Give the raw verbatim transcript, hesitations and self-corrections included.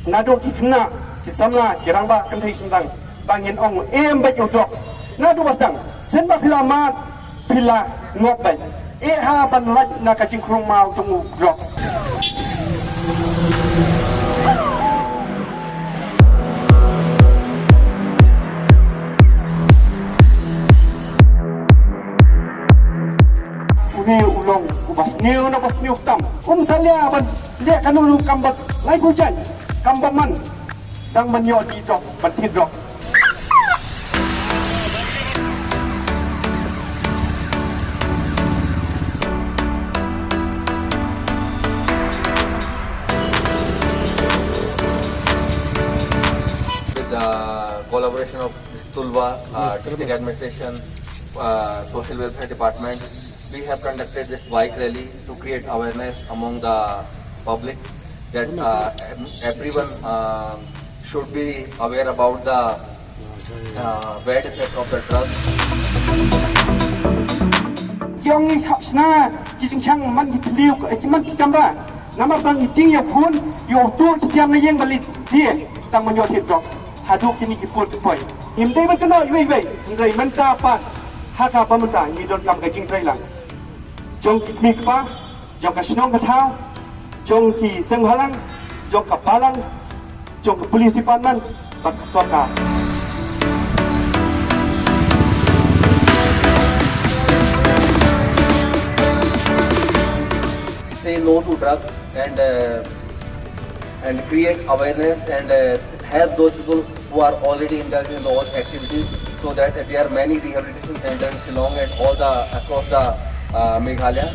Naduh ki khynnah, ki samla, ki rangbah kynthei shynrang ba ngin ong em bad ïa u drugs. Naduh ba sdang, shen ba phi la mad, phi la ngop bad eh ha ban lait na ka jingkhrum maw jong u drugs. Une u long uba sniew na ba sniew tam. Um salia ban leh kano ruh kam ba lai bujan kam ba man. Dang ban ïoh di drugs ban thied drugs. With the collaboration of this Tulwa uh, District Administration, uh, Social Welfare Department, we have conducted this bike rally to create awareness among the public that uh, em- everyone uh, should be aware about the uh, bad effect of the drugs. Ki ong ngi hap shna ki jingshang man ki thliew, eh, ki man ki kamra. Namar ba ngi tieng ïa u khun, ïa u tuh ki tiam na ïing ba leit die tang ban ïoh thied drugs. Haduh kine ki pud ki poi. Ngim dei ban kynnoh iwei iwei, hynrei mynta pat ha kaba mynta ngi donkam ka jingtrei lang jong ki kmie kpa, jong ka shnong ka thaw, jong ki seng bhalang, jong ka balang, jong ka police department bad ka sorkar. Say no to drugs and uh, and create awareness and uh, help those people who are already indulged in those activities, so that there are many rehabilitation centers in Shillong and all the across the uh, Meghalaya.